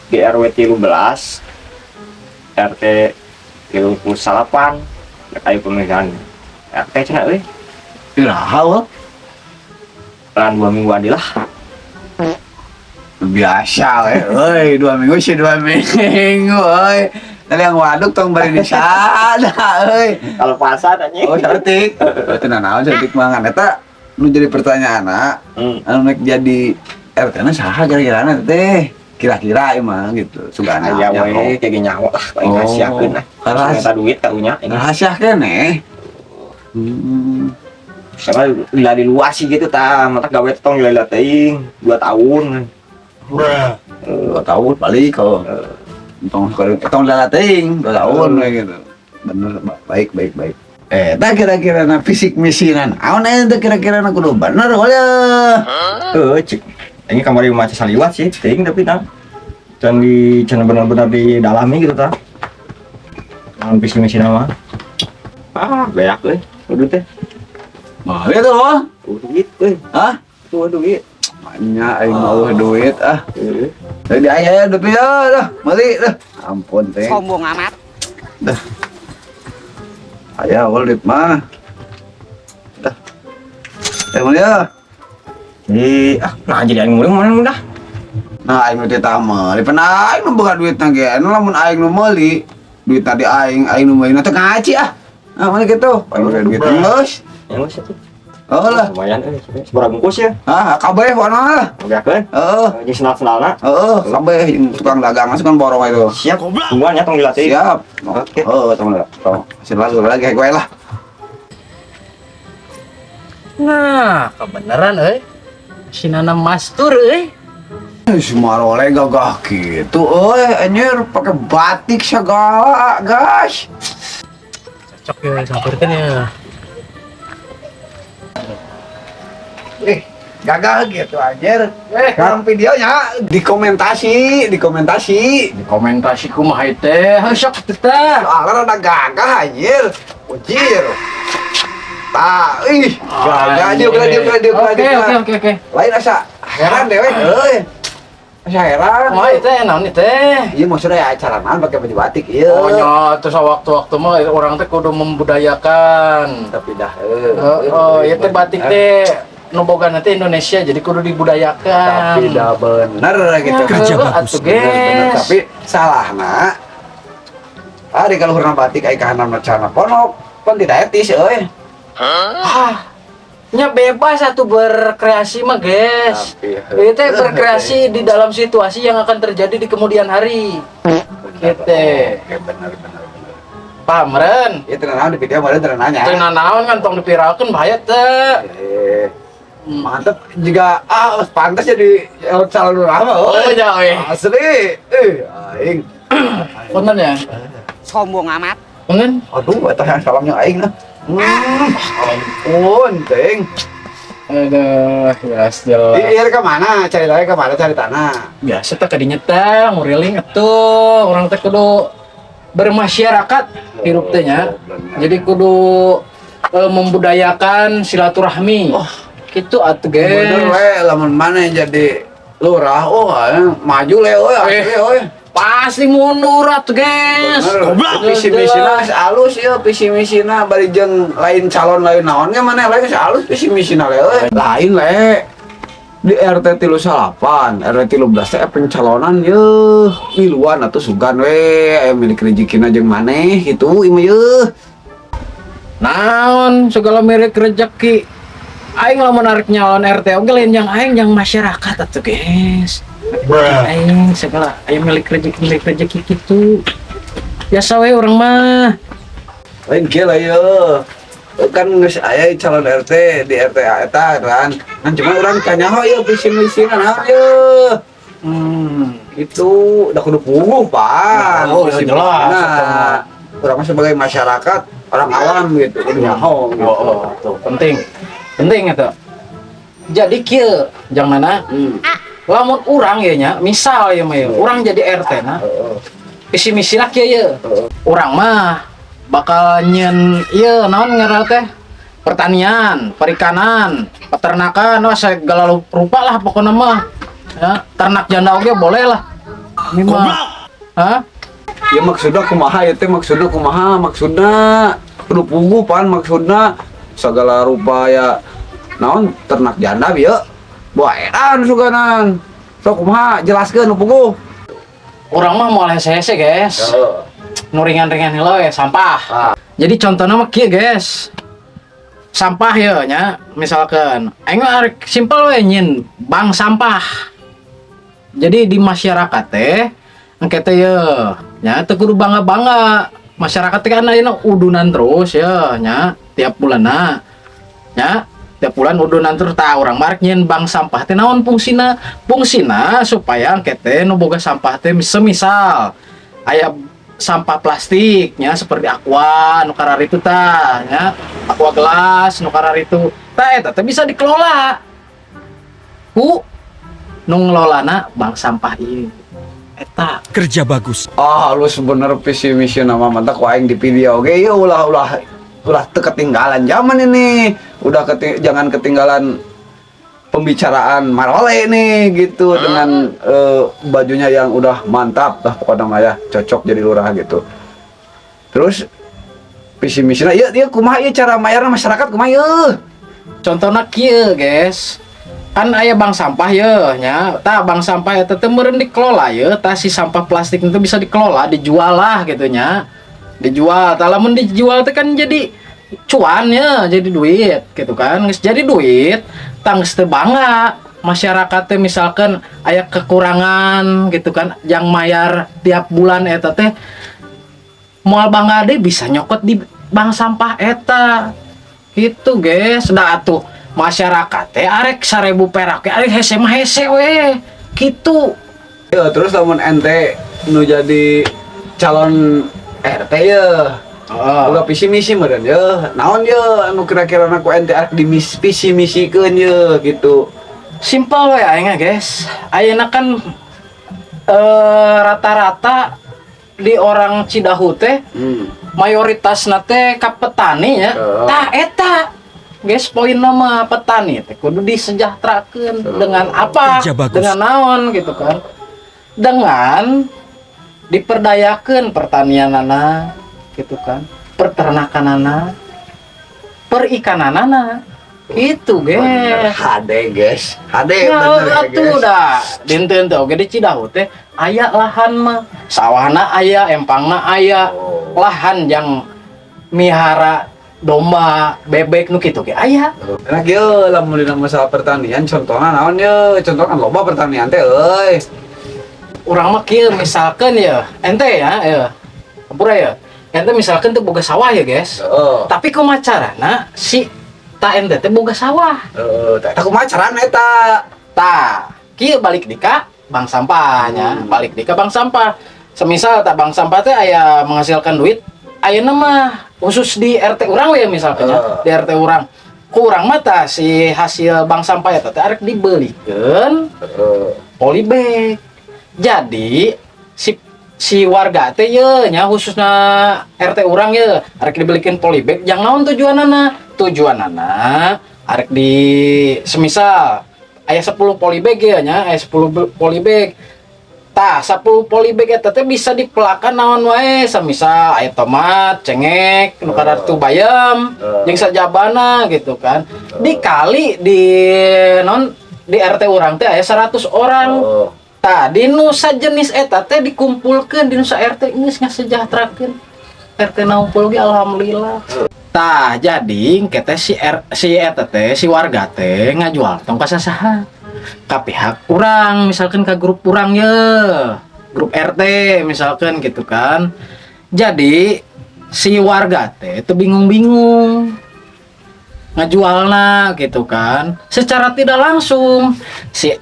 Di RW 13 RT 38 rek aya pemilihan RT cenah euy. Iraha, wah? Lan 2 mingguan lah. Biasa we, euy, 2 minggu sih 2 minggu, euy. Tadi yang waduk tong bari di sana, euy. Kalau pasar anjing. Oh, saeutik. Oh, teu naon saeutik mah, ngan eta nu jadi pertanyaan anu nek jadi RT na saha kira-kira teh? Kira-kira emang gitu. Sugana Aya we kayak nyawa lah, paling Oh, rahasiakeun lah. rahasia. Eta duit karunya ini. Rahasia keneh. Sama lila di luar sih gitu tah, mata gawe tong lila teuing 2 tahun. 2 tahun balik kalau tong tong lala teuing 2 tahun kayak gitu. Bener, baik baik baik. Eh, tak kira-kira na visi misinan. Naon eta kira-kira na kudu bener oleh. Heuh, cik. Ini kamari maca saliwat sih, teuing tapi tah. Can di can benar-benar didalami gitu tah. Naon visi misi mah. Ah, beak euy. Udah teh. Wah, itu loh. Duit euy. Hah? Tuh duit. Banyak aing mau duit ah. Heeh. Jadi aya duit ya dah, meuli dah. Ampun teh. Sombong amat. Dah. Aya awal duit mah. Dah. Eh, meuli ya. Eh, ah, nah jadi aing mulai mana udah. Nah, aing nu teh tah meuli. Pan aing nu boga duit na ge. Anu lamun aing nu meuli, duit tadi aing, aing nu meuli teh ngaci ah. Nah, mana gitu? Aing udah duit geus. Yang geus atuh. Oh lah. Lumayan euy, sabaraha bungkus ya? Ah, kabeh pokona lah. Beakeun. Heeh. Jeung sendal-sendalna. Heeh, kabeh jeung tukang dagang masuk kan borong itu. Siap. Tungguan ya tong dilatih. Siap. Oke. Oh, tong tong. Sila lagi gue lah. Nah, kebenaran euy. Si Nana Mastur euy. Si Marole gagah gitu, euy, anjir pakai batik segala, guys. Cocok ya sampeurkeun ya. Eh, gagah gitu anjir. Eh, sekarang videonya dikomentasi, dikomentasi. Dikomentasi kumaha teh? Heuh sok teh. Soalnya rada gagah anjir. Ujir. Tah, ih, gagah dia dia dia dia. Oke. Lain asa heran deh, euy. Asa heran. Kumaha teh naon teh? Iya, maksudnya ya acara naon pakai baju batik, iya. Oh nya, terus waktu-waktu mah orang teh kudu membudayakan. Tapi dah, Oh, ya teh batik teh nu boga nanti Indonesia, jadi kudu dibudayakan. Tapi dah bener gitu. Kerja bagus. Atuh, Bener, bener. guys. Tapi salah nak. Ari kalau hurna batik ai kahanapna celana ponok, pan tidak etis euy. Ah, nya bebas atuh berkreasi mah, guys. Tapi, Itu teh berkreasi di dalam situasi yang akan terjadi di kemudian hari. Gitu. Oke, bener bener bener. Paham, Ren? Ya tenang di video mana tenang nanya. Teu nanaon kan tong dipiralkeun, bahaya teh. Eh, mantep juga ah pantas jadi calon lurah mah. Oh, euy. ya euy. Asli. Eh, aing. Punten ya. Sombong amat. Punten. Aduh, eta yang salamnya aing nah. Ampun, ting. Aduh, jelas jelas. Iya, kemana? Cari lagi kemana? Cari tanah. Biasa teh kadinya teh nguriling atuh, urang teh kudu bermasyarakat hirup teh nya. Jadi kudu membudayakan silaturahmi. Oh. Gitu atuh, guys. Bener we, lamun mana yang jadi lurah, oh maju le euy, asli euy. Pasti mundur atuh, guys. Bener. Visi misina geus alus ieu visi misina bari jeung lain calon lain naon ge maneh lain geus alus visi misina le euy. Lain le. Di RT 38, RW 13 teh pencalonan yeuh, miluan atuh sugan we aya milik rezekina jeung maneh gitu ieu mah yeuh. Naon segala merek rezeki. Aing lamun narik nyalon RT oge lain yang aing, yang masyarakat atuh, guys. Aing segala aya milik rezeki gitu. Biasa we urang mah. Lain kieu lah yeuh. Kan geus aya calon RT di RT eta kan. Kan cuma urang kanyaho ieu visi misina naon yeuh. Itu udah kudu puguh, Pak. Oh, Visi jelas. misina. Urang mah sebagai masyarakat, orang awam gitu, kudu nyaho gitu. Oh, tuh penting. Penting itu. Jadi kieu, jang mana? Lamun urang ya nya, misal ya mah ya, urang jadi RT na. Visi misina kieu ye. Urang mah bakal nyen ieu naon ngaranna teh? Pertanian, perikanan, peternakan, wah segala rupa lah pokoknya mah. Ya, ternak janda oge boleh lah. Memang. Hah? Ya maksudnya kumaha ya teh, maksudnya kumaha, maksudnya kudu puguh pan, maksudnya segala rupa ya naon ternak janda bieu bawa edan suganan, sok kumaha, jelaskeun nu puguh. Urang mah moal hese-hese, guys. Nu ringan-ringan heula we, sampah. Ah. Jadi contohnya mah kieu, guys. Sampah ya nya, misalkan aing mah arek simpel we nyieun bank sampah. Jadi di masyarakat teh engke teh ye nya teu kudu bangga-bangga. Masyarakat teh kan ayeuna udunan terus ya nya tiap bulanna. Nya tiap bulan udunan terus, tah urang mah arek nyieun bank sampah teh naon fungsina? Fungsina supaya engke teh nu boga sampah teh, semisal aya sampah plastiknya seperti Aqua nu kararitu tah nya, Aqua gelas nu kararitu tah, eta teh bisa dikelola ku nu ngelolana bank sampah ieu eta. Kerja bagus. Ah, halus bener visi misi nama, mantap ku aing di video oge ya, ulah ulah ulah teu ketinggalan zaman ini, udah jangan ketinggalan pembicaraan Marole nih gitu, dengan bajunya yang udah mantap lah pokoknya mah ya, cocok jadi lurah gitu. Terus visi misinya ya dia kumaha ya, cara mayarna masyarakat kumaha ya? Contohnya kieu, guys, kan aya bank sampah ya nya, tah bank sampah eta teh meureun dikelola ya, tah si sampah plastik itu bisa dikelola, dijual lah gitu nya, dijual. Tah lamun dijual teh kan jadi cuan ya, jadi duit gitu kan. Geus jadi duit, tah geus teu bangga masyarakat teh, misalkan aya kekurangan gitu kan yang mayar tiap bulan eta teh moal bangga deh, bisa nyokot di bank sampah eta gitu, guys. Dah atuh masyarakat teh arek 1000 perak ge arek hese mah hese we gitu. Ya, terus lamun ente nu jadi calon RT ya, Oh. boga visi misi meureun ya, naon ya anu kira-kira ku ente arek di visi misikeun ya gitu? Simpel we aing, guys. Ayeuna kan rata-rata di orang Cidahu teh mayoritas teh ka petani ya. Tah eta, guys, poin nama petani teh kudu disejahterakeun dengan apa? Kerja bagus. Dengan naon gitu kan? Dengan diperdayakeun pertanianana gitu kan, peternakanana, perikananana. Gitu, Bener, guys. HD, guys, HD. Ya, bener ya, atuh guys. Dah. Dinten teh oge di Cidahu teh aya lahan mah. Sawahna aya, empangna aya. Oh. Lahan yang mihara domba, bebek nu kitu ge aya. Enak ye lamun dina masalah pertanian, contohna naon ye? Contoh kan loba pertanian teh euy. Urang mah kieu, misalkan ya, ente ya, ya. Ampura ya. Ente misalkan teu boga sawah ya, guys. Tapi kumaha carana si ta ente teh boga sawah? Heeh, tah eta kumaha carana eta? Tah, kieu, balik di ka bank sampahnya, balik di ka bank sampah. Semisal tak bank sampah teh aya menghasilkan duit, ayeuna mah khusus di RT urang we misalkan ya, di RT urang. Kurang mah tah si hasil bank sampah eta teh arek dibelikeun polybag. Jadi si si warga teh ye nya, khususnya RT urang ye, arek dibelikin polybag yang naon tujuanana? Tujuanana arek di semisal aya 10 polybag ya nya, aya 10 polybag. Tah 10 polybag eta teh bisa dipelakan naon wae, semisal aya tomat, cengek, nu kararitu bayam, jeung sajabana gitu kan. Dikali di non di RT urang teh aya 100 orang. Tah di nu sajenis eta teh dikumpulkeun di nu sa RT, geus ngasejahterakeun. RT 60 ge alhamdulillah. Tah jadi engke teh si R, si eta teh si warga teh ngajual tong ka sasaha? Ka pihak urang, misalkan ke grup urang ye, grup RT misalkan gitu kan. Jadi si warga teh teu bingung-bingung ngajualna gitu kan. Secara tidak langsung si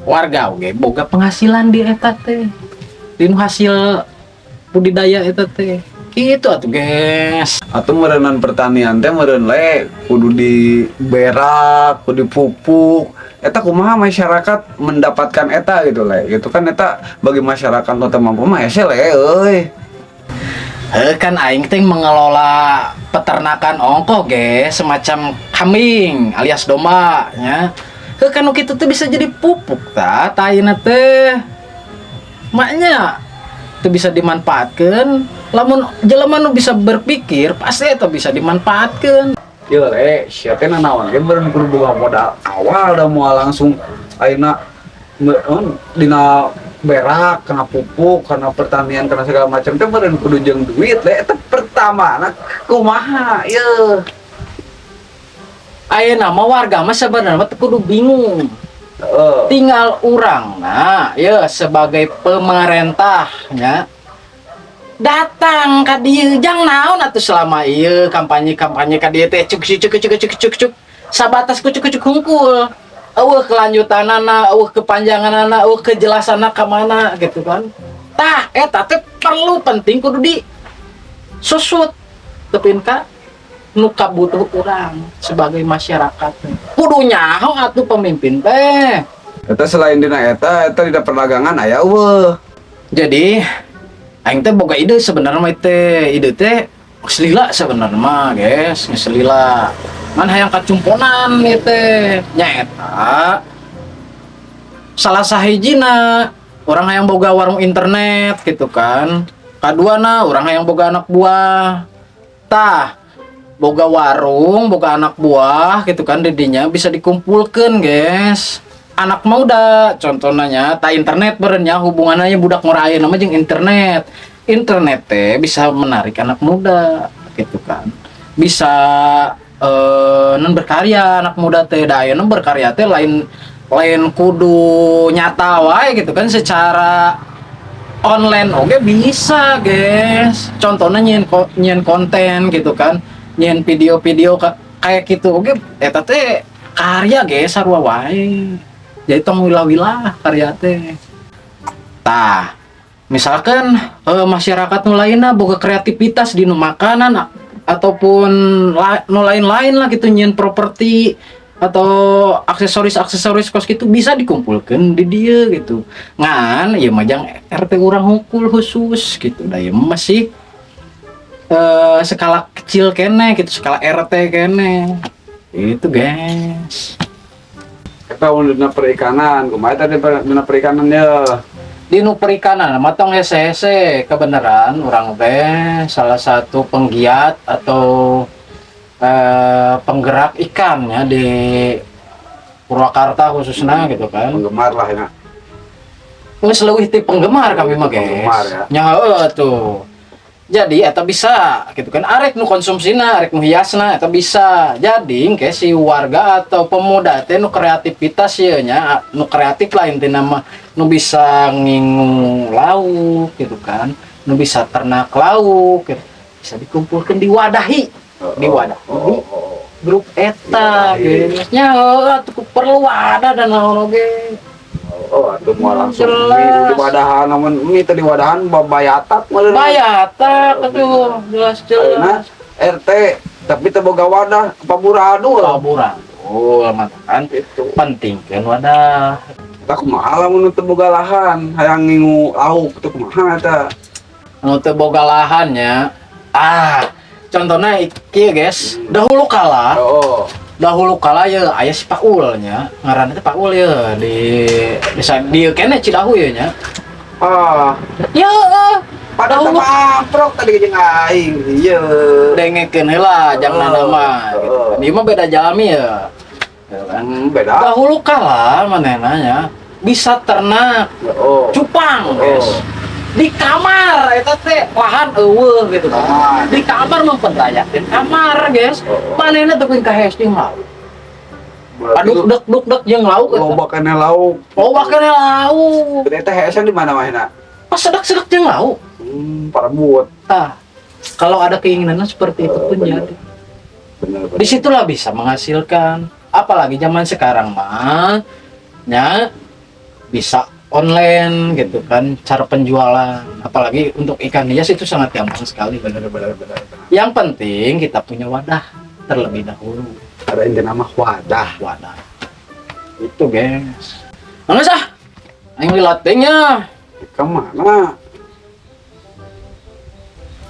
warga oge boga penghasilan di eta teh. Di nu hasil budidaya eta teh. Gitu atuh, guys. Atau meureunan pertanian teh meureun le kudu diberak, kudu dipupuk. Eta kumaha masyarakat mendapatkan eta gitu le? Gitu kan eta bagi masyarakat nu teu mampu mah hese le euy. Heh, kan aing teh mengelola peternakan ongkoh ge, semacam kambing alias domba nya. Heh, kan nu kitu teh bisa jadi pupuk tah taina teh. Maknya itu bisa dimanfaatkan. Lamun jelema nu bisa berpikir pasti itu bisa dimanfaatkan. Ieu le, sia teh nanaon ge beureun kudu boga modal awal da, moal langsung ayeuna dina berak, kana pupuk, kana pertanian, kana segala macam teh meureun kudu jeung duit le. Eta pertama nah kumaha ieu? Ayeuna mah warga mah sebenarnya mah teu kudu bingung. Tinggal urang, nah ya sebagai pemerintahnya datang ka dieu jang naon atuh. Selama ieu kampanye-kampanye ka dieu teh cuk cuk cuk cuk cuk cuk, sabatas kucuk kucuk hungkul, euweuh kelanjutanana, euweuh kepanjanganana, euweuh kejelasanna ka mana gitu kan. Tah, eta teh perlu penting kudu di susut tepin ka nu kabutuh urang sebagai masyarakat. Kudu nyaho atuh pemimpin teh. Eta selain dina eta, eta dina perdagangan aya euweuh? Jadi aing teh boga ide sebenarnya mah. Teh ide teh geus lila sebenarnya mah, guys, geus lila, ngan hayang kacumponan ieu teh. Nyaeta salah sahijina urang hayang boga warung internet gitu kan. Kaduana urang hayang boga anak buah. Tah, boga warung, boga anak buah gitu kan, didinya bisa dikumpulkan, guys, anak muda. Contohnya tak internet berenya hubungannya budak ngora ayeuna mah jeung internet. Internet teh bisa menarik anak muda gitu kan, bisa non berkarya anak muda teh. Da ayeuna berkarya teh lain lain kudu nyata wae gitu kan, secara online oke bisa, guys. Contohnya nyieun konten gitu kan, nyieun video-video kayak gitu oke, eta teh karya, guys, sarua wae. Jadi tong wilah-wilah karya teh. Tah, misalkan masyarakat nu lainna boga kreativitas di nu makanan ataupun nu lain-lain lah gitu, nyieun properti atau aksesoris-aksesoris kos gitu, bisa dikumpulkan di dia gitu. Ngan ya mah jang RT urang hungkul khusus gitu, da ieu mah masih skala kecil keneh gitu, skala RT keneh itu, guys. Eta mun dina perikanan, kumaha eta dina perikanan ya? Di nu perikanan mah tong hese-hese. Kebenaran urang teh salah satu penggiat atau penggerak ikan ya di Purwakarta khususnya gitu kan. Penggemar lah ya. Geus leuwih ti penggemar kami mah, guys. Penggemar, ya. Nya heueuh tuh. Jadi eta bisa gitu kan, arek nu konsumsina, arek nu hiasna, eta bisa. Jadi ke si warga atau pemuda teh nu kreativitas ieu nya, nu kreatif lah intina mah, nu bisa ngingu lauk gitu kan, nu bisa ternak lauk gitu, bisa dikumpulkan, diwadahi, diwadahi di grup eta. Diwadahi. Guys, nya heueuh atuh, perlu wadah dan naon oge. Oh, atuh moal langsung Jelas. Mie di wadahan, namun mie teh di wadahan bayatak meureun. Bayatak atuh, jelas Ayeuna jelas. RT tapi teu boga wadah, paburadul. Paburadul matakan Gitu. Penting kan wadah. Eta kumaha lamun teu boga lahan, hayang ngingu lauk teu kumaha eta? Anu teu boga lahannya, ah, contohnya kieu, guys, dahulu kala, dahulu kala ya aya si Paul nya, ngaranna teh Paul ya di desa dieu keneh, Cidahu ya nya. Ah, Ya heeh. pada Dahulu. Amprok tadi jeung aing. Iya. Dengekeun heula jangan nama gitu kan. Ieu mah beda jalmi ya. Gitu kan. Beda. Dahulu kala manehna nya bisa ternak cupang, guys. Di kamar eta teh lahan euweuh gitu kan. Kamar. Di kamar memperdayakeun kamar, guys. Manehna teh ka hese jeung lauk. Berarti Aduh, dek duk dek jeung lauk eta. Loba keneh lauk. Loba keneh lauk. Eta teh hese di mana mahna? Pas sedak-sedak jeung lauk. Parebut. Tah, kalau ada keinginannya seperti itu pun jadi. Bener. Disitulah bisa menghasilkan. Apalagi zaman sekarang mah, ya bisa online gitu kan, cara penjualan. Apalagi untuk ikan hias itu sangat gampang sekali. Bener bener bener. Bener. Yang penting kita punya wadah terlebih dahulu. Ada inti nama wadah. Wadah. Itu, guys. Nangis ah. Aing lilatenya. Kemana?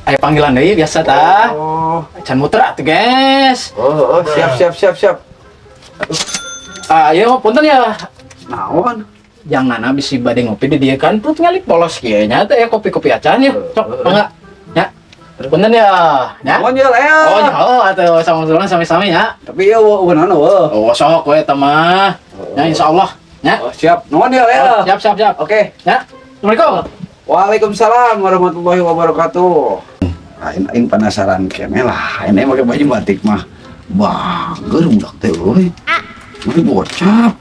Ayo panggilan deui biasa tah. Oh. Can muter atuh, guys. Oh, siap siap siap siap. Ah, ayo punten ya. Naon? Jang Nana bisi bade ngopi di dieu kan terus ngali polos kieu nya teh ya kopi-kopi acan ya. Sok, mangga. Ya. Punten ya, ya. Nuhun ya, Le. Oh, ya, oh, atau sama-sama sami-sami ya. Tapi ya eueuh naon eueuh. Oh, sok we eta mah. Ya insyaallah, ya. Oh, siap. Nuhun ya, Le. Oh, siap, siap, siap. Oke. Ya. Assalamualaikum. Waalaikumsalam warahmatullahi wabarakatuh. Aing aing penasaran keneh lah. Ini pakai baju batik mah. Bager budak teh euy. Mana bocap.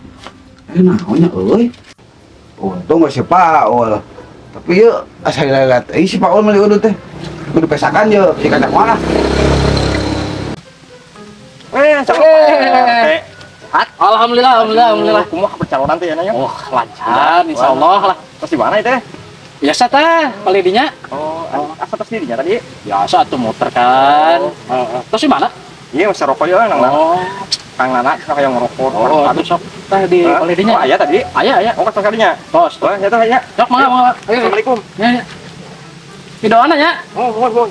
Eh naonnya euy. Untung si Paul. Tapi yeuh asa lihat euy si Paul meuli udut teh. Kudu pesakan ye, si kacak mana? Eh, Eh. Alhamdulillah, alhamdulillah, alhamdulillah. Kumaha percalonan teh ya nanya? Oh, lancar insyaallah lah. Terus di mana itu? Biasa teh, palidinya. Oh, asa tos dirinya tadi. Biasa tuh muter kan. Heeh. Terus di mana? Iya, masih rokok ya nang nana. Oh, Kang Nana cenah kayak ngerokok. oh, terus sok teh di palidinya. Oh, aya tadi. Aya, aya. Oh, kesel kalinya. Tos. Wah, nyata ya. Sok mangga, mangga. Ayo, ayo. Assalamualaikum. Ya, ya. Videoan ya. Oh, mohon, mohon.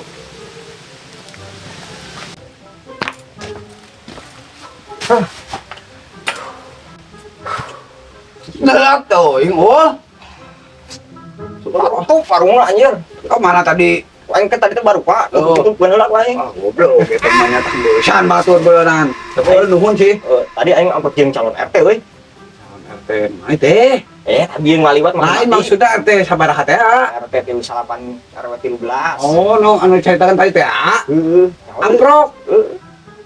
Gelap tuh, ing oh. Tuh parungna anjir. Kau mana tadi? Aing kan tadi teh baru Pak. Oh. Itu bukan heula ku aing. Ah, goblok, eta mah nyata san batur beunan. Tapi nuhun sih. Eh, tadi aing angkot jeung calon RT euy. RT mana teh? Eh, tadi yang ngaliwat mah. Lain maksudnya RT sabaraha teh? RT 38 RW 13. Oh, no, anu ceritakan tadi teh. Heeh. Amprok. Heeh.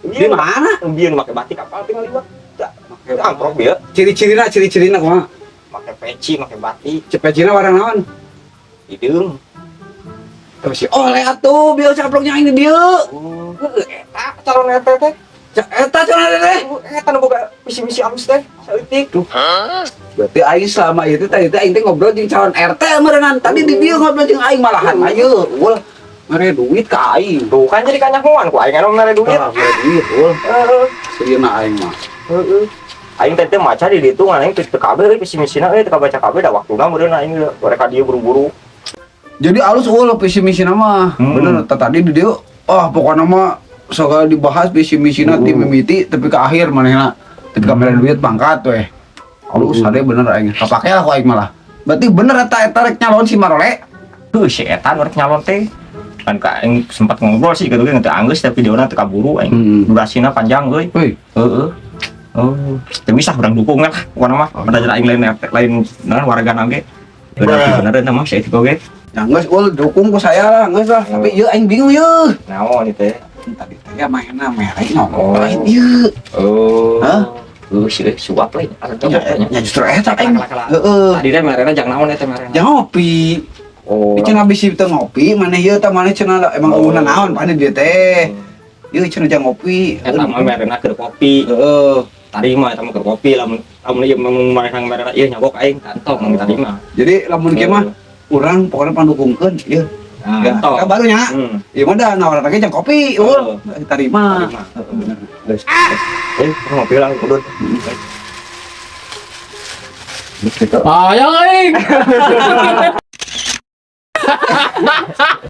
Di mana? Bieu nu make batik apal teh ngaliwat. Tah, amprok bieu. Ciri-cirina, ciri-cirina kumaha? Make peci, make batik, Pecina warna naon? hideung. Terus si oleh atuh, bieu caploknya aing di dieu. Oh, eta calon RT teh. Eta calon RT teh. Eta nu boga misi-misi alus teh, saeutik. Berarti aing selama itu tadi teh aing teh ngobrol jeung calon RT meureunnan. Tadi di dieu ngobrol jeung aing malahan ayo, ulah mere duit ka aing. Tuh kan jadi kanyahoan ku aing anu mere duit. Ah, mere duit, ulah. Heeh. Seurieuna aing mah. Heeh. Aing teh teh maca di ditu ngan aing teu kabeh euy visi misina euy teu kabaca kabeh da waktuna meureun aing mereka dieu buru-buru. Jadi alus ulah visi misina mah. Bener tadi di dieu ah pokoknya mah segala dibahas visi misina ti mimiti tapi ke akhir manehna. Tapi ka mere duit pangkat weh. Alus hade bener aing. Kapake lah ku aing malah. Berarti bener eta eta rek nyalon si Marole. Heuh si eta nu rek nyalon teh. Kan ka aing sempat ngobrol sih gitu ge teu anggeus tapi diona teu kaburu aing. Durasina panjang euy. Heuy. Heeh. Oh, teu bisa urang dukung lah pokona mah. Pada aing lain RT lain naon warga oge. Bener bener eta mah si eta oge. Ya geus ul dukung ku saya lah geus lah. Tapi ieu aing bingung ieu. Naon ieu teh? Tadi teh ya mainna mere ngomong Oh. lain ieu. Oh. Hah? Heuh si euy suap lain. Ya, ya justru eta aing. Heeh. Tadi teh merena jang naon eta merena? Jangan ngopi. Oh. Cenah bisi teu ngopi, maneh ieu tah maneh cenah emang Oh. eueuhna naon pane dia teh. Ieu cenah jang ngopi. Eta mah merena keur kopi. Heeh. Tadi mah eta mah keur kopi lamun lamun ieu mun manehna merena ieu nyabok aing kantong mun tadi mah. Jadi lamun kieu mah urang pokoknya pandukungkeun ieu. Nah, Ya, entong. kan barunya. Ieu mah da nawaran lagi jang kopi, ul. Tarima. Tarima. Heeh, bener. Geus. Eh, ngopi lah udah. Gitu. Ayang aing.